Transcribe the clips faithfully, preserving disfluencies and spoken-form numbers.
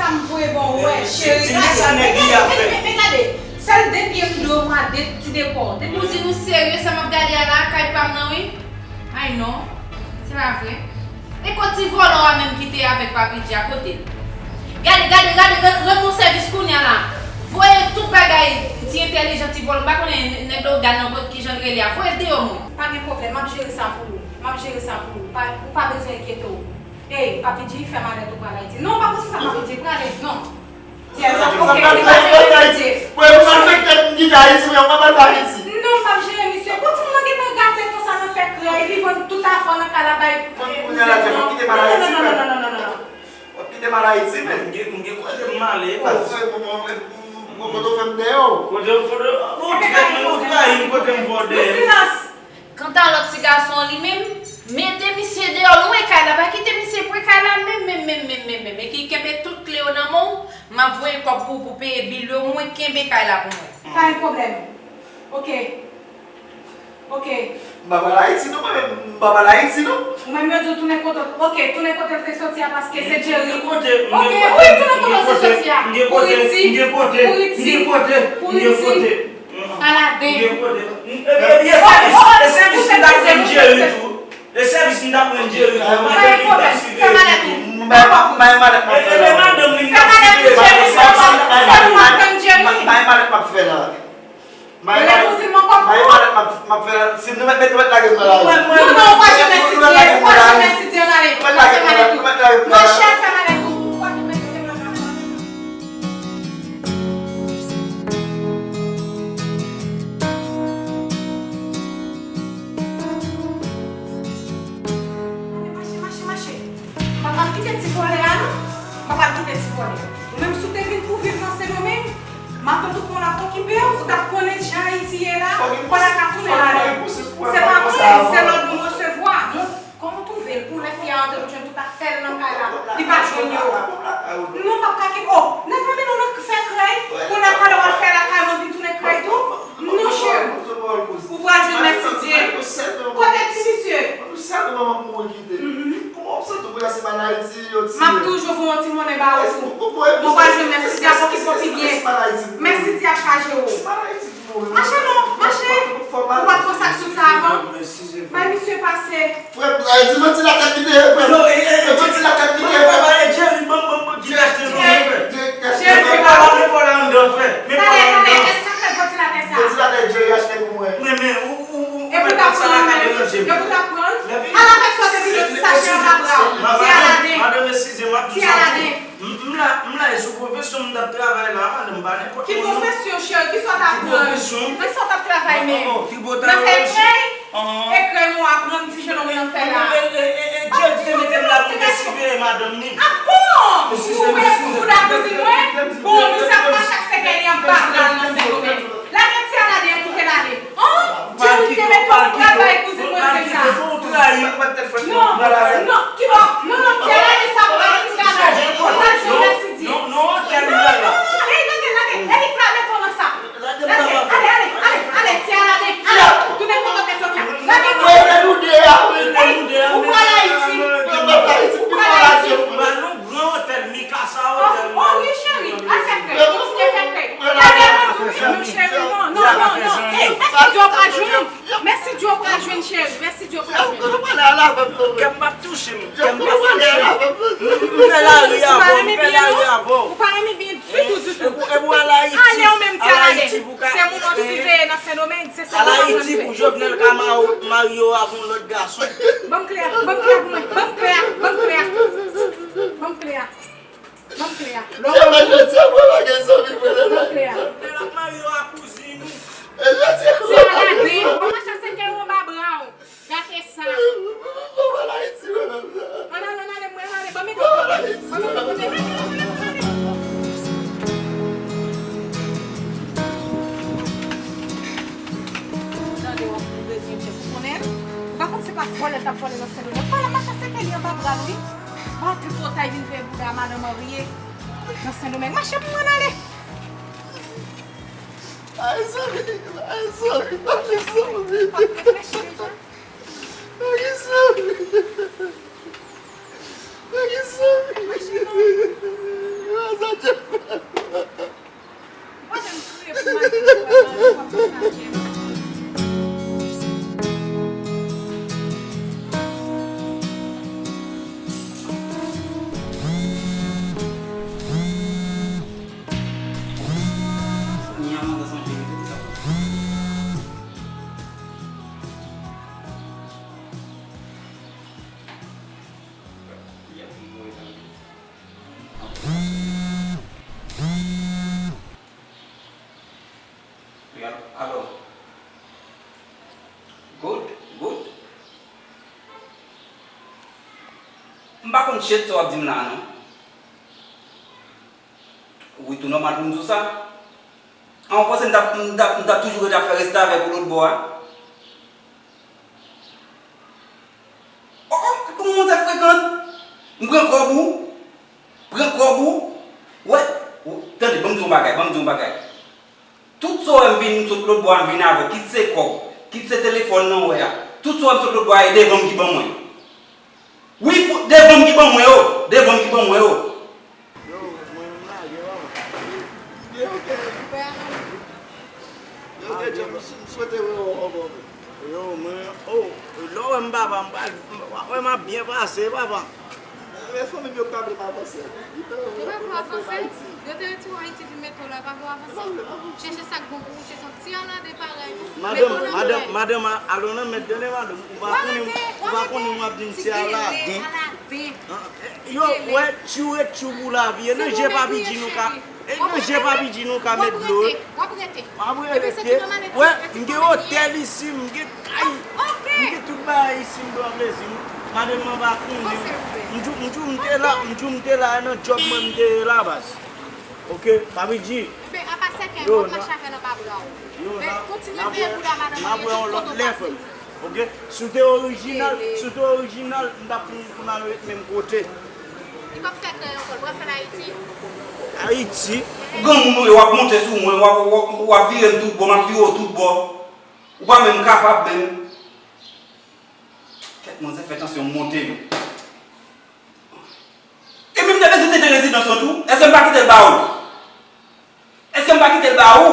M voye ba w, wè, cheri, gade. Men gade, men, men, men gade. Sèl de pye m do mwa, de ti dekò. Depi w di nou serye, sa m ap gade a la, kay pa m nan, wi. Ay non, se pa vre. E kot ti vòlò a menm ki te avèk Papi Dja, kote l? Gade, gade, gade, rann, rann nou sèvis kounye a la. Voye tout bagay ti entèlijan ti vòlò. M pa konnen nèg Logàn nan kot kijan l rele a. Voye l deyò mwen. Pa gen pwoblèm, m ap jere sa pou ou. M ap jere sa pou ou. Pa, ou pa bezwen enkyete w. Ey, Papi Dji, fè malèt ou pral Ayiti. Non, pa pou sa, Papi Dji, prale, non. Yes, ok, li pa jere misye. Mwen, mwen malfektè m kite Ayiti, men mwen pa al Ayiti. Non, m p ap jere misye. Bon, timoun nan gentan gate konsa nan fè krèy, li vann tout afè w nan kay la bay. Mwen, kounye a la, Jeff, w ap kite m al Ayiti, frè. Non, non, non, non, non, non, non. W ap kite m al Ayiti, men. M gen, m gen kote m ale, baz. Mwen, mwen, mwen, mwen, kote w fè m dèyè w. Kote, kote, ou trayi m, ou trayi m, kote m voye w dèyè. Silans! Kanta lòt ti gason an li menm, mete misye deyò, lwe kay la, pa kite misye pran kay la menm, menm, menm, menm, menm, menm, epi kenbe tout kle yo nan men w, m ap voye kòb pou ou pou peye bil yo, mwen kenbe kay la pou mwen. Pa gen pwoblèm. Ok. Ok. M pa pral Ayiti non, mwen menm, m pa pral Ayiti non. Ou menm yo di w tounen kote, ok, tounen kote w te soti a paske se Jerry. M gen kote, m gen kote, m gen kote, m gen kote, m gen kote, m gen kote. Aladen. E sèvis m t ap rann Jerry tou. E sèvis m t ap rann Jerry tou. Madanm li k ap siveye m tou. E madanm li k ap siveye m tou. Bay malèt m ap fè la. Bay malèt m ap fè la. Si nou mèt, nou mèt lage m nan lari. Non, non, ou pa janm ensidye, ou pa janm ensidye, ale. Ou mèt lage m nan lari. Monchè, fè malèt ou. Ou pa janm ensidye, mwen. Mache, mache, mache. M pa pral kite ti vòlè a non. M pa pral kite ti vòlè. Ou menm si w te vin pou viv nan Sendomeng, matant ou pran l ap okipe w, ou t ap konnen jan Ayiti ye la, ou pa ta ka tounen ladan. Se pa mwen, se lòd nou resevwa. Kòman w twouve l pou lè fi a antre pou jwenn tout afè l nan kay la, li pa jwenn yo? Non, m p ap ka kite. Oh, nèg la mennen w nan fè krèy, kounye a talè w al fè lakay mwen vin tounen krèy tou? Non, cheri. Ou pral jwenn mèsidye. Kote ti misye? M ap toujou voye yon ti monnen ba ou tou. Mwen pral jwenn mèsidye a pou ki fò pi byen. Mèsidye ap chaje w. Mache non, mache. Ou pa t konn sa k sou sa avan? Bay misye pase. Frè, di ventilatè ki te ye, frè. Non, e, e, e, ventilatè ki te ye, frè. Frè, e Jerry, ban m, ban m, ban m, di achte non, frè. Jerry, men pa la, men pa la anndan, frè. Men pa la anndan. Talè, talè, e sa k fè ventilatè sa? Ventilatè Jerry achte pou mwen. Men, men, ou, ou, ou, e pou ta pran, e pou ta pran. Al avèk sa w te vin ti sachè anba bra w. Ti Aladen. Madanm, eskize m, m ap di sa. Ti Aladen. M, m la, m la, e sou pwofesyon m t ap travay la, madanm, pa nenpòt moun non. Ki pwofesyon, cheri? Kisa w t aprann? Nan sa w t ap travay menm? Nan fè krèy? E krèy mwen aprann ti jenòm nan fè la. E, e, e, e, Jerry ki te mete m la pou m te siveye madanm ni. Ah bon? Ou ouvè bouda kouzin mwen? Bon, misye ap mache ak sèkèy li anba bra l nan Sendomeng. Lage ti Aladen an kite l ale. Oh, Jerry te mete w travay kouzin mwen se sa. Non, non, ki bò? Non, non, ti Aladen sa pral fin gade. Ou pral jwenn mèsidye. Non, non, non, non, non, lage, lage, lage, Eric la mete w nan sa. Lage, ale, ale, ale, ale, ti Aladen, ale, tounen kote w te soti a. Lage, ou pral Ayiti. Ou pral Ayiti. Gran otèl, Mikasa otèl. Oh, wi, cheri. Al fè krèy. Kontinye fè krèy. Gade avan tou, wi. Non, cheri, non, non, non, non. Ey, mèsidye w pral jwenn. Mèsidye w pral jwenn, cheri. Mèsidye w pral jwenn. Kè m p ap touche m. Kè m p ap touche m. M, m fè lari avè w. M fè lari avè w. Ou pa renmen byen ditou, ditou. E pou, e pou al Ayiti. Ale w menm, ti Aladen. Se moun w ap siveye nan Sendomeng. Se sa w ap fè. Al Ayiti pou Jovenel ka ma-, marye w avè yon lòt gason. Ban m kle a, ban m kle a pou mwen. Ban m kle a, ban m kle a. Ban m kle a. Ban m kle a. Lè w ap jodi a, mwen pa gen zanmi, mwen lè. Ban m kle a. Lè l ap marye w a kouzin ou. E jodi a, mwen pa gen zanmi. Ti Aladen, w ap mache ak sèkèy ou anba bra w. Gate sa. Mwen pa al Ayiti, mwen menm. Ann ale, ann ale, mwen ale. Ban m mete w. Ban m mete w. Tande w ap bezwen chèf. Ou konnen? Ou pa konn se pa vòlè l t ap vòlè nan Sendomeng. Pa al mache ak sèkèy li anba bra l, wi. Ba tripotay vin fè bouda madanm marye nan Sendomeng. Mache pou mwen ale. Ay, zanmi, ay, zanmi, pa gen zanmi. Pa reflechi deja. Pa gen zanmi. Pa gen zanmi. Mache non. Sa Jeff fè. Ou pa janm kriye pou maji, ou pa janm fè sa, Jeff. Alo. Good, good. M pa konn shit sa w ap di m la, non. Wi, tou nòmal pou m di w sa. An, ou panse m t ap, m t ap, m t ap toujou rete ap fè restavèk ou lòt bò a? Oh, oh, kòman w te frekan? M pran kòb ou? Pran kòb ou? Wè, ou, tande, ban m di w yon bagay, ban m di w yon bagay. Tout sa w wè m vin, m sot lòt bò a, m vin avè w, kit se kòb, kit se telefòn nan w wè a. Tout sa w wè m sot lòt bò a, e devan m ki ban mwen. Wi, fo, devan m ki ban mwen yo, devan m ki ban mwen yo. Yo, mwen m lage, papa. Yo, ok. Yo, ok, John, m swete wè w ankò. Yo, mwen, oh, lè w wè m papa, m pral, w ap wè m ap byen pase, papa. Men fanmi m yo pa vle m avanse. Yo pa vle w avanse? Yo te retire w Ayiti vin mete w la, yo pa vle w avanse? Chèche sa k bon pou ou, chèche yon ti alade parèy ou. Madanm, madanm, madanm, a- alò nan mèt, tande madanm, ou pa konnen, ou pa konnen w ap di m ti alade. Yo, wè, tchou e tchou pou lavi. E nan je papi di nou ka, e nan je papi di nou ka met dlo. W ap rete. M ap rete. Wè, m gen otèl isi, m gen kay. M gen tout bagay isi, m dwe plezi m. Madanm nan pa konnen. M di w, m di w, m te la, m di w, m te la nan djòb mwen, m te ye la baz. Ok, papi di. Yo, n a, n a, n a wè yon lòt lè, frè m. Ok? Si w te orijinal, si w te orijinal, m t ap pou, pou n al ret menm kote. Li p ap fè krèy ankò, l pral fè l Ayiti. Ayiti? Granmoun ou ye, w ap monte sou mwen, w ap, w ap, w ap vire m tout bò, m ap vire w tout bò. Ou pa menm kapab menm. Kèt manzè fè tansyon m monte nou. Epi m te bezwen tete rezidans lan tou? Èske m pa kite l ba ou? Èske m pa kite l ba ou?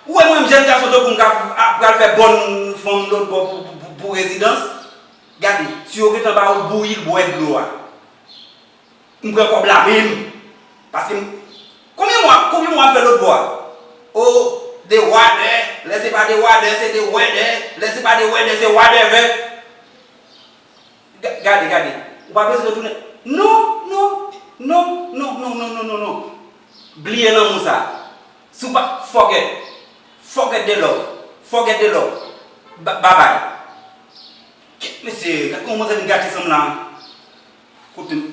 Ou wè mwen menm jèn gason tankou m k ap, ap pral fè bòn fanm lòt bò pou, pou, pou, pou rezidans? Gade, si yo gentan ba ou l bouyi l, bwè dlo a. M pran kòb la menm. Paske m, konbyen mwa, konbyen mwa m fè lòt bò a? Oh, de wadè, lè se pa de wadè, se de wèdè, lè se pa de wèdè, se wadèvè. Ga-, gade, gade. Ou pa bezwen retounen. Non, non, non. Bliye lanmou sa. Si w pa, forget. Forget the love. Forget the love. Ba-, bye bye. Kèt mesye, gad kòman manzè vin gate san m la. Kote m.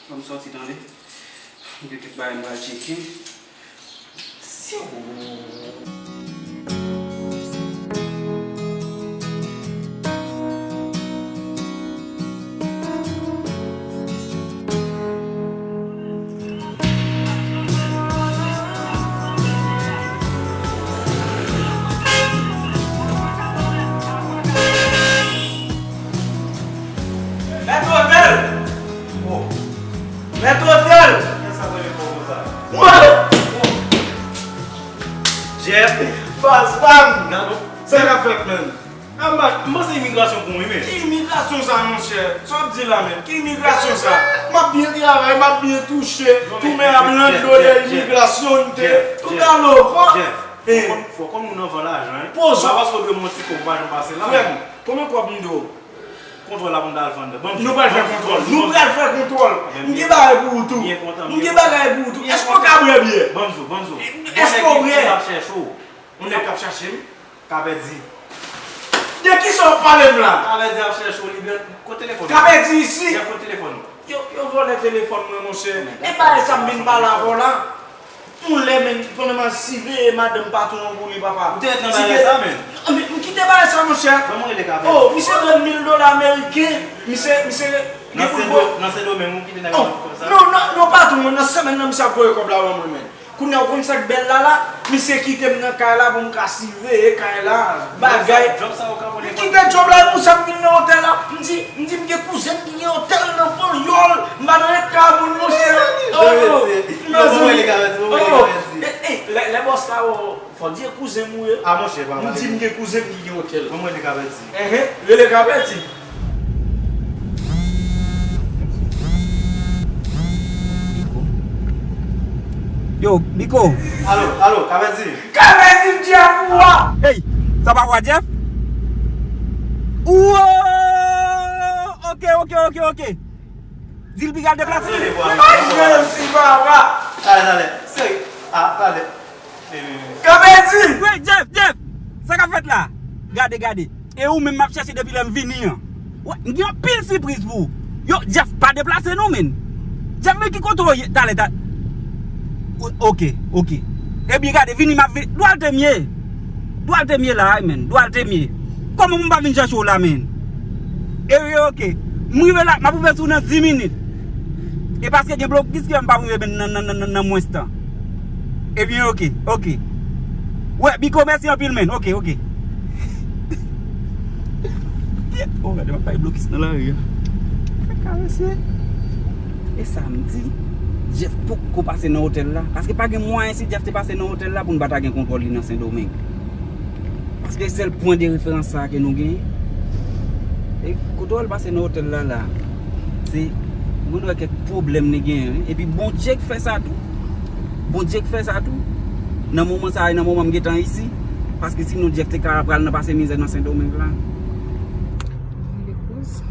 Ban m sòti tande. M gen kèk bagay m pral tcheke. Syo. Mèt otèl! Oh. Mèt otèl! Kiyès sa rele fò konsa? Mwen! Oh. Jeff! Baz pa m! Gad on. Sa k ap fèt, menm? Anba, m panse imigrasyon pou mwen, men. Ki imigrasyon sa, monchè? Sa w ap di la, menm? Ki imigrasyon sa? M ap byen travay, m ap byen touche. Tou men ap nan dlo de imigrasyon, m te. Tout alò, fò. Jeff, fò konn, fò konn moun anvan lajan, wi. Poz ou. Pa paske w dwe m yon ti kòb, ou pa janm pase la. Frè m, konbyen kòb m dwe w? Kontwòl la pou n ta al vann. Ban m di. Nou pral fè kontwòl. Nou pral fè kontwòl. M gen bagay pou ou tou. M gen bagay pou ou tou. Èske w ka bwè byè? Ban m di w, ban m di w. Èske w prè? Yon nèg k ap chèche w. Yon nèg k ap chache m. Kapèdi. De kisa w ap pale m la? Kapèdi ap chèche w, li byen. Kote telefòn ou? Kapèdi isi. Jeff, kote telefòn ou? Yo, yo vòlè telefòn mwen, monchè. E bagay sa m vin pale avè w la. Yon lè, menm, pandan m ap siveye madanm patwon an pou li, papa. Ou te ret nan bagay sa, menm? M, m kite bagay sa, monchè. Ban mwen rele Kapèdi. Oh, misye dwe m mil dola ameriken. Misye, misye gen pou l voye. Nan Sendomeng, ou kite nèg la konsa? Non, non, non, patwon mwen, nan semèn nan, misye ap voye kòb la ban mwen, menm. Kounye a, ou konn sa k bèl la la? Misye kite m nan kay la pou m ka siveye kay la, bagay. Djòb sa yo ka konnen. M kite djòb la, nou sa m vin nan otèl la. M di, m di m gen kouzen m ki gen otèl nan Panyòl. M pa nan rete kay moun, monchè. Oh, mezanmi. Oh, eh, eh, lè, lè bòs la, oh, fò di e kouzen m ou ye. Ah, monchè, pa pale. M di m gen kouzen m ki gen otèl. Mwen, mwen, li ka pèdi. Enhen, rele Kapèdi. Yo, Biko. Alo, alo, Kapèdi. Kapèdi, Jeff, ou a? Hey, sa pa vwa Jeff? Woo! Ok, ok, ok, ok. Di l piga l deplase. Ay, Jezi, papa. Talè, talè. Seri. Ah, talè. Kapèdi! Wi, Jeff, Jeff! Sa k ap fèt la? Gade, gade. E ou menm m ap chèche depi lè m vini an. Wè, m gen anpil sipriz pou ou. Yo, Jeff, pa deplase non, menn. Jeff, men ki kote w ye? Talè, ta-, o-, oke, oke. Ebyen, gade, vini, m ap vini. Dwalte m ye. Dwalte m ye la, ay, menn. Dwalte m ye. Kòman pou m pa vin chèche w la, menn? E wi, oke. M rive la, m ap rive sou nan dis minit. E paske gen blokis ki fè m p ap rive nan, nan, nan, nan, nan mwens tan. Ebyen, oke, oke. Wè, Biko, mèsi anpil, menn. Oke, oke. Oh, gade, m ap bay blokis nan lari a. Fè karese. E sa m di, Jeff poko pase nan otèl la. Paske pa gen mwayen si Jeff te pase nan otèl la pou n pa ta gen kontwòl li nan Sendomeng. Paske sèl pwen de referans sa a ke nou genyen. E kote w al pase nan otèl la la, se, mwen wè kèk pwoblèm li genyen, wi. Epi Bondye k fè sa tou. Bondye k fè sa tou. Nan moman sa a, e nan moman m gentan isi. Paske sinon Jeff te ka pral nan pase mizè nan Sendomeng la. Rele kouz.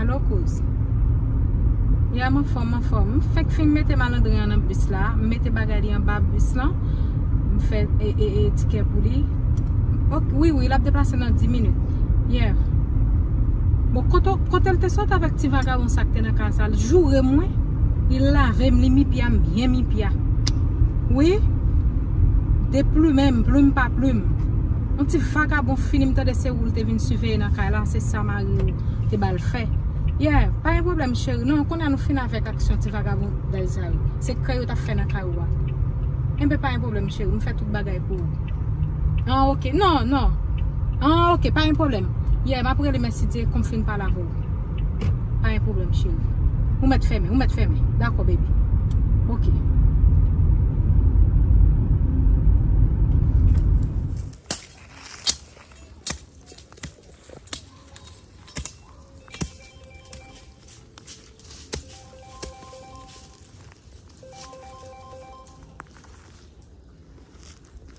Alo, kouz. Ya, m anfòm, m anfòm. M fèk fin mete malandren an nan bis la. M mete bagay li anba bis lan. M fè, e, e, e, tikè pou li. Ok, wi, wi, l ap deplase nan dis minit. Yeah. Bon, kote, kote l te sot avèk ti vagabon sa k te nan kay sa? L joure mwen, li lave m, li mi pye a, m byen mi pye a. Wi. Deplimen m, plim pa plim. Yon ti vagabon fini, m tande se ou l te vin siveye nan kay la, se sa mari w te ba l fè. Yeah, pa gen pwoblèm, cheri. Non, kounye a nou fin avèk aksyon ti vagabon dèy sa yo. Se krèy yo t ap fè nan kay ou a. Enben, pa gen pwoblèm, cheri. M fè tout bagay pou ou. Ah, ok. Non, non. Ah, ok, pa gen pwoblèm. Yeah, m ap rele Mèsidye kou m fin pale avè w. Pa gen pwoblèm, cheri. Ou mèt fèmen, ou mèt fèmen. Dakò, baby. Ok.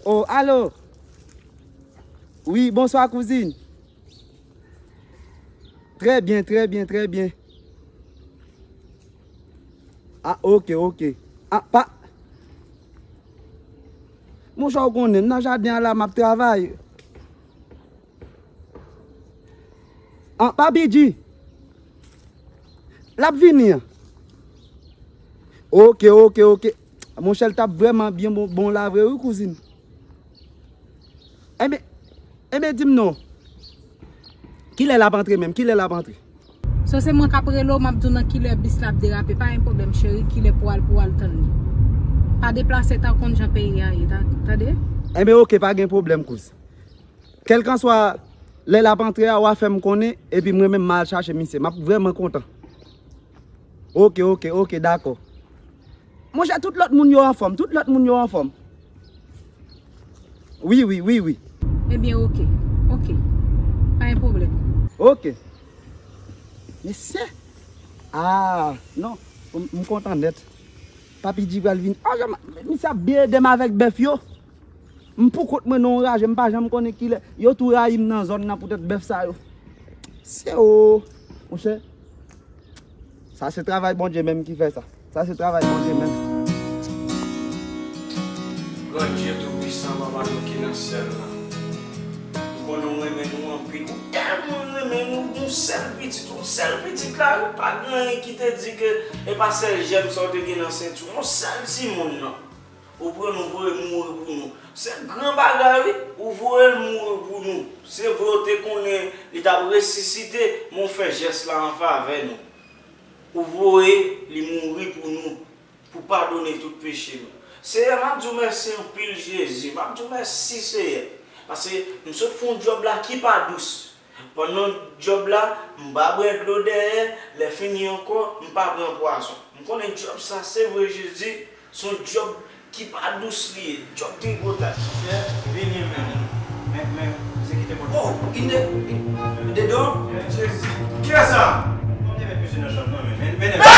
Oh, alo. Wi, bonswa, kouzin. Trè byen, trè byen, trè byen. Ah, ok, ok. Ah, pa. Monchè, ou konnen, m nan jaden an la, m ap travay. Ah, pa Bidji. L ap vini an. Ok, ok, ok. Monchè, l t ap vrèman byen bon, bon la vre, wi, kouzin. Enben, enben, di m non. Kilè l ap antre menm? Kilè l ap antre? So se mwen k ap rele w, m ap di w nan kilè bis la ap derape. Pa gen pwoblèm, cheri. Kilè pou w al, pou w al tann li. Pa deplase tankou jan peyi a ye, ta-, tande? Enben, ok, pa gen pwoblèm, kouz. Kèlkanswa lè l ap antre a, w a fè m konnen, epi mwen menm, m a al chache misye. M ap vrèman kontan. Ok, ok, ok, dakò. Monchè, tout lòt moun yo anfòm, tout lòt moun yo anfòm. Wi, wi, wi, wi. Ebyen, ok, ok. Pa gen pwoblèm. Ok. Mesye. Ah, non. M, m kontan nèt. Papi Dji pral vin. Ah, jan m, misye ap byen ede m avèk bèf yo. M pou kont mwen nan yon raje, m pa janm konnen kilè. Yo tou rayi m nan zòn nan poutèt bèf sa yo. Se o, monchè. Sa se travay Bondye menm ki fè sa. Sa se travay Bondye menm. Gran Dye Toupisan, Papa nou ki nan syèl la. M konnen w renmen nou anpil. Ou tèlman Men nou, nou sèl pitit, ou sèl pitit la, wi. Pa gen anyen ki te di ke e pa sèl jèm sa w te gen nan senti w, yon sèl timoun nan. Ou pran nou voye mouri pou nou. Se gran bagay, wi. Ou voye l mouri pou nou. Se vre, w te konnen li t ap resisite, men w fè jès la an favè nou. Ou voye li mouri pou nou, pou padone tout peche nou. Seyè, m ap di w mèsi anpil, Jezi. M ap di w mèsi, Seyè. Paske m sot fè yon djòb la ki pa dous. Pandan djòb la, m pa bwè dlo dèyè, lè fini ankò, m pa pran pwazon. M konnen djòb sa, se vre, Jezi, se yon djòb ki pa dous li ye, djòb tripotay. Chè, vini, men, men, men, se kite mwen. Oh, inde, inde, dedò? Jezi, kiyès sa? Mwen te met misye nan chanm nan, men, men, men,